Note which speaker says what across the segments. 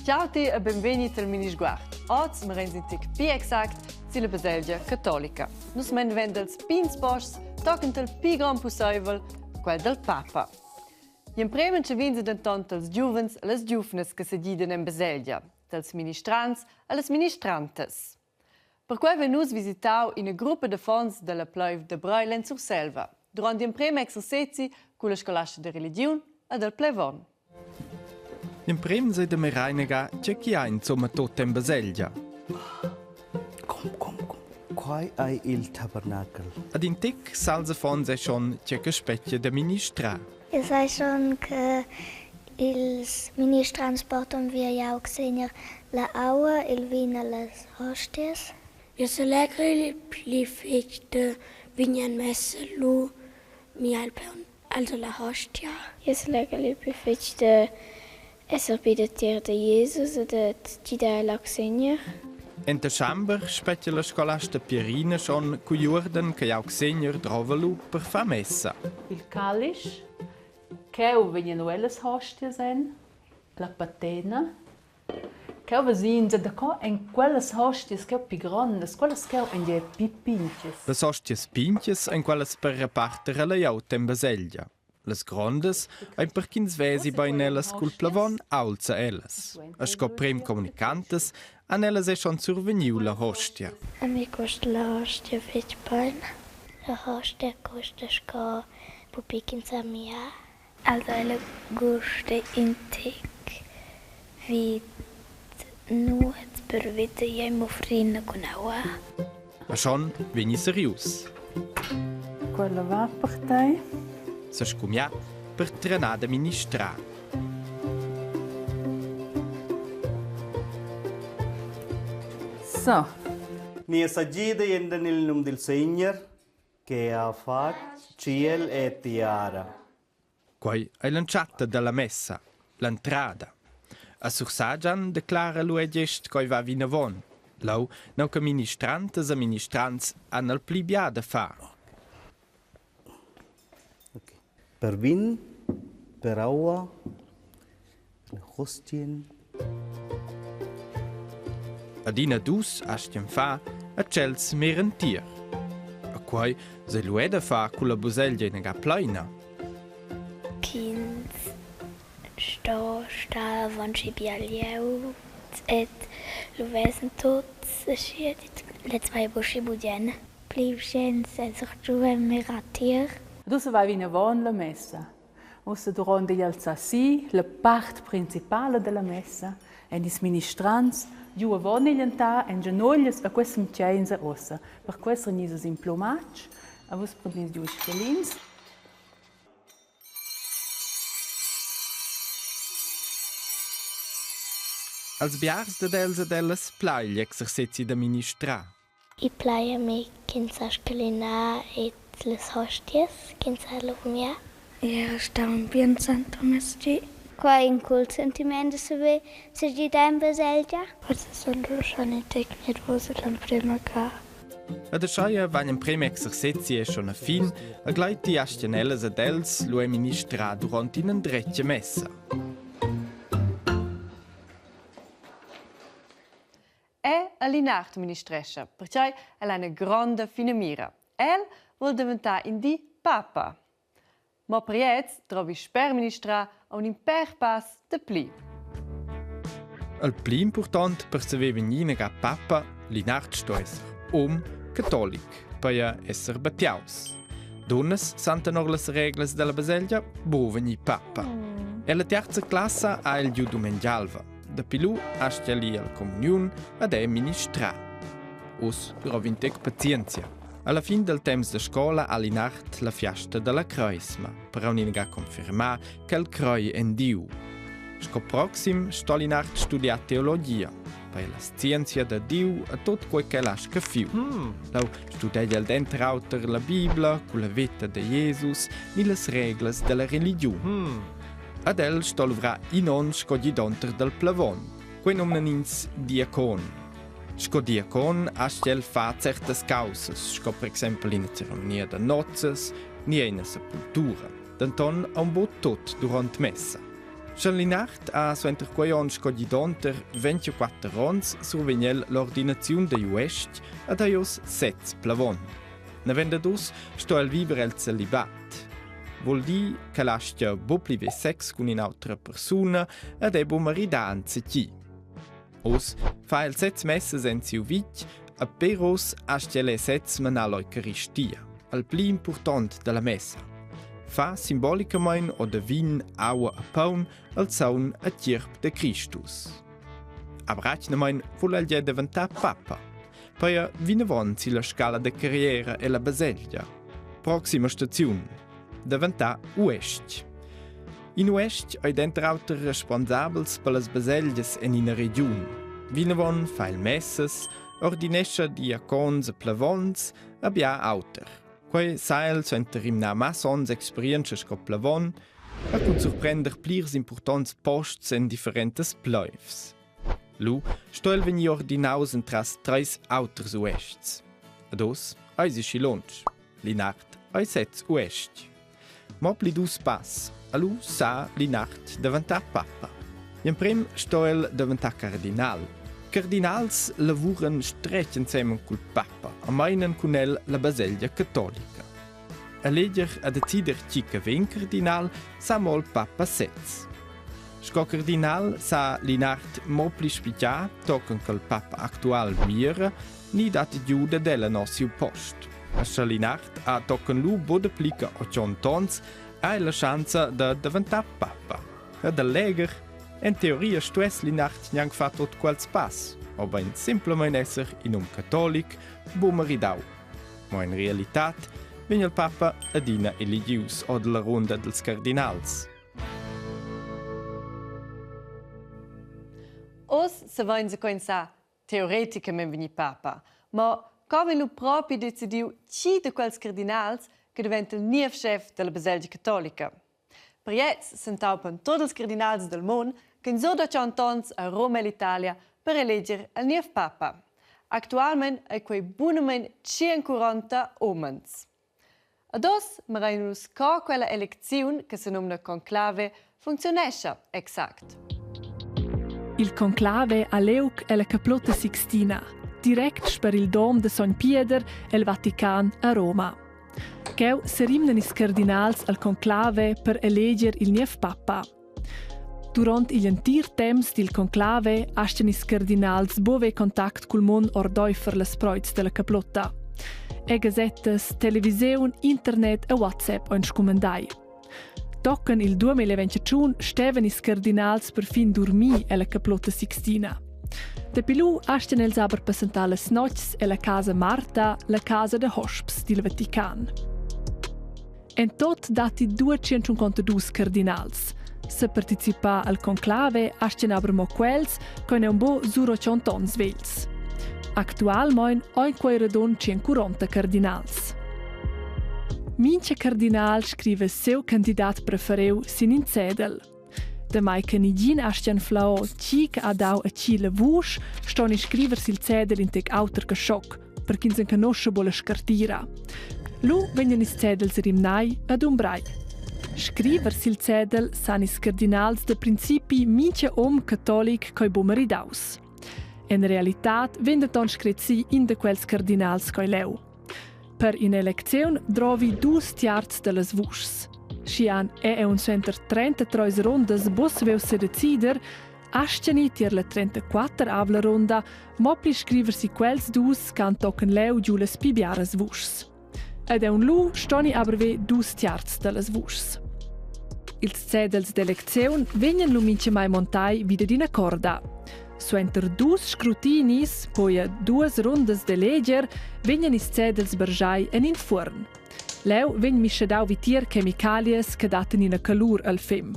Speaker 1: Ciao ti e benvegni al Minisguard. Oz mareins in tic pi exact silla baselgia catolica. Nus mein vendels pigns posts tochen al pi grond pusseivel, quel dal papa. Gl'emprem entschev'ins denton dals giuvens e las giuvnas che sediden en baselgia, dals ministrants e las ministrantas. Perquei vein nus visitau ina gruppa d'affons dalla pleiv da Breil en Surselva duront gl'emprem exercezi culla scolasta da religiun e dal plevon.
Speaker 2: Gl'emprem sei da mirar inaga tgei che ha insumma tut en baselgia.
Speaker 3: Komm, komm, komm. Quai ei il tabernacel.
Speaker 2: Ad in tic sals affons ei schon tgei che spetga da ministrar.
Speaker 4: Eu sai schon che ils ministrants portan via gl'augsegner la aua, il vin e las hostias.
Speaker 5: Jeu selegrel il pli fetg da vegnir messa lu mi al paun, also la hostia.
Speaker 6: Jeu selegrel il pli fetg da esser bi datier da Jesus e da gidar gl'augsegner.
Speaker 2: Enta chamber spetga la scolasta Pierina schon cugl uorden che gl'augsegner drova lu per far messa.
Speaker 7: Il calisch, cheu vegnan ellas hostias en, la patena, cheu ves'ins e daco ein quellas hostias cheu pli grondas, quellas cheu ein gie pli pintgas.
Speaker 2: Las hostias pintgas ein quellas per reparter ella glieud en baselgia. Las grondas ein per ch'ins vesi bein ellas cul plevon aulza ellas. E sco prem communicantas han ellas è schon survegniu la hostia.
Speaker 4: A mi custa la hostia fetg bein. La hostia custa sco pupi ch'ins ha mià.
Speaker 6: Also ella gusta in tec vid nuot per veta jeu mo frina cun aua.
Speaker 2: Ma schon vegni serius.
Speaker 7: Quella va per tei.
Speaker 2: Sa scumià per trenar da ministrar.
Speaker 7: So.
Speaker 3: Nies agid ei enten il num dil Segner, che ha fatg tschiel e tiara.
Speaker 2: Quei ei l'entschatta dalla messa, l'entrada. A Sursagian declara lu ei gest coi va vinavon. Leu neu che ministrantas e ministrants han il pli bia da far.
Speaker 3: Okay. Per vin, per aua, hostien.
Speaker 2: Adina dus astgan far e tschels miran tier. E quei sei lu era da far culla buselgia inaga pleina.
Speaker 4: Ch'ins sto star avon schi bia glieud ed lu vesan tuts aschia lez vai buc schi bugen. Pli bugen esser giuven mirar tier.
Speaker 7: Ussa vai vinavon la messa. Ussa duront igl alzar si la part principala dalla messa ein ils ministrants giu avon igl altar en schenuglias a quei semtgeins ussa. Per quei regnis in plumatsch, a vus prendis giu ils scalins.
Speaker 2: Als biars dad els ed ellas plai gl'exercezi da ministrar.
Speaker 4: I plai a mi ch'ins sa scalinar ed las hostias ch'ins sa lumiar.
Speaker 5: Era stau in bien suentermiezdi.
Speaker 6: Quei in cool sentiment da saver segidar en baselgia.
Speaker 5: Forsa sun lu schon in tec nervus l'emprema ga.
Speaker 2: Ed ascheia vegn emprem exercezi schon a fin, e gleiti astgan ellas ed els lu ei ministrar duront in'endretga messa.
Speaker 1: È el Linard ministrescha, pertgei el ha ina gronda finamira. El vul daventar in di papa. Mo priez drovi sper ministrar aunc in pèr pass dapli.
Speaker 2: Il pli impurtont per saver vegnir inaga papa, Linard sto esser um catolic, paia esser battiaus. Dunnas san tenor las reglas dalla baselgia buc vegnir papa. Ella terza classa ha el giu dumengialva. Dapi lu astga el ir alla communiun ed è ministrà. Uss drov in tec pazienzia. Alla fin dal temps da scola ha Linard la fiasta dalla Creisma per aunc confermar ch'el crei en Diu. Sco proxim sto Linard studiar teologia, per la scienzia da Diu e tot quei ch'el ha scaffiu. Lau studegia el denter auter la Bibla culla veta da Jesus ni las reglas dalla religiun. Ad el sto luvrar in onn sco gidonter dal plevon. Quei nomnan ins diacon. Sco diacon astga el far certas caussas, sco per exempel ina ceremonia da nozzas ni ina sepultura. Denton aunc buc tut duront messa. Sche Linard ha suenter quei onn sco gidonter 24 onns survegn el l'ordinaziun da uestg ed ha oz sez plavon. Naven dad uss sto el viver el celibat. Vuol dir ch'el astga buc pli ver sex cun in'autra persuna ed ei buc maridà anzi. Oz fa el sez messas en siu vitg e per oz astga el sez manar l'eucaristia, al pli impurtont dalla messa. Fa simbolicamein o da vin, aua e paun al saun e tgierp de Cristus. Aber atgnamein vul el gia daventar papa. Peia vinavon silla scala de carriera ella baselgia. Proxima staziun: daventar uestg. In uestg ei denter auter responsabels per las baselgias en ina regiun. Vinavon fa el messas, ordinescha diacons e plevons e bia auter. Quei sa el suenter rimnar massa onns experientscha sco plevon e cun surprender plirs impurtonts posts en differentas pleivs. Lu sto el vegnir ordinaus entras treis auters uestgs. Ed oz eisi schi lunsch. Linard ei sez uestg. Mo pli dus pass, lu sa Linard daventar papa. Gl'emprem sto el daventar cardinal. Cardinals lavuran stretg ensemen cul papa e meinan cun el la baselgia catolica. Eleger e decider chi che vegn cardinal sa mo il papa sez. Sco cardinal sa Linard mo pli spitgar tochen ch'el papa actual mira ni dat giu dad ella no siu post. A scha Linard ha tochen lu buca pli che 80 onns, ha el la schanza da daventar papa. E da leger, en teoria stuess Linard gnanc far tot quels pass, obein simplamain esser in um catolic, bu maridau. Mo en realitad vegn il papa adina eligius ord la runda dels cardinals.
Speaker 1: Oz savein sequenzar teoreticamain vegnì papa. Ma co vegn lu propi decidiu chi da quels cardinals che daventa il niev schef dalla baselgia catolica? Per gliez s'entaupan tut ils cardinals dal mund ch'ein sur da tschient a Roma ell'Italia per eleger il niev papa. Actualmein ei quei bunamein 140 umens. Ad oz mirein nus co quella elecziun che senumna conclave funcziunescha exact.
Speaker 8: Il conclave ha liug ella caplutta Sixtina, direct sper il dom de Sogn Pieder el Vatican a Roma. Cheu serimnan ils cardinals al conclave per eleger il niev papa. Duront igl entir temps dil conclave astgan ils cardinals buca ver contact cul mund ordeifer las preits dalla caplotta. E gasettas, televisiun, internet e WhatsApp ein scumandai. Tochen il 2021 stevan ils cardinals perfin durmir ella caplotta Sixtina. Dapi lu astgan els aber passentar las notgs ella casa Marta, la casa da hosps dil Vatican. En tot datti 252 cardinals. Se participar al conclave astgan aber mo quels che un bo sur 80 onns vegls. Actualmein ein quei radund 140 cardinals. Mincha cardinal scrive seu candidat prefereu sin in cedel. Damai che nigin astgan flau chi che ha dau a chi la vusch, ston i scriver sil cedel in tec auter che schoc, per ch'ins enconoscha buca la scartira. Lu vegnan ils cedels rimnai ed umbrai. Scriver sil cedel san ils cardinals da principi mintga um catolic ch'ei buc maridaus. En realitad vegn denton scret si in da quels cardinals ch'ei leu. Per in'elecziun drovi dus tiarts dallas vuschs. Schi han è aunc suenter 33 rundas buc saviu sedecider, astgan i tier la 34 avla runda mo pli scriver si quels dus che han tochen leu giu las pli biaras vuschs. Ed aunc lu stoni aber ver dus tiarts dallas vuschs. Ils cedels d'elecziun vegnan lu mintgamai montai vi dad ina corda. Suenter dus scrutinis, poi duas rundas d'eleger, vegnan ils cedels bargiai en in fuorn. Leu vegn mischedau vitier chemicalias che dattan ina calur al fem.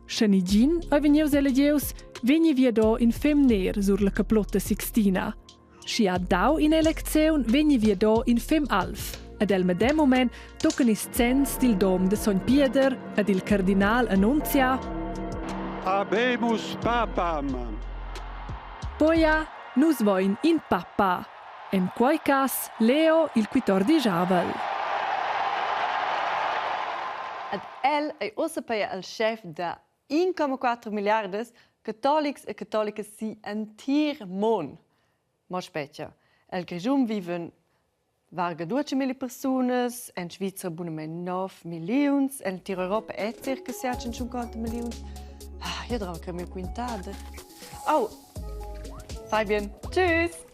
Speaker 8: Sche nigin ei vegnius elegius, vegni viado in fem ner sur la caplotta Sixtina. Schi ha dau ina elecziun, vegni viado in fem alv. Ed el medem mument tocan ils zenns dil dom de Sogn Pieder ed il cardinal annunzia
Speaker 9: Habemus papam!
Speaker 8: Poia, nus voin in papa. En quei cass Leo il quittordigiavel.
Speaker 1: Ed el ei ussa peia il schef da 1,4 milliardas catolics e catolicas si entir mond. Mo spetga, el Grischun viven varga 12.000 persunas, en Svizra bunamain 9 milliuns, en l'entira Europa è circa 750 milliuns. Ah, io drova che mio quintada. Oh, fai bien. Tschüss!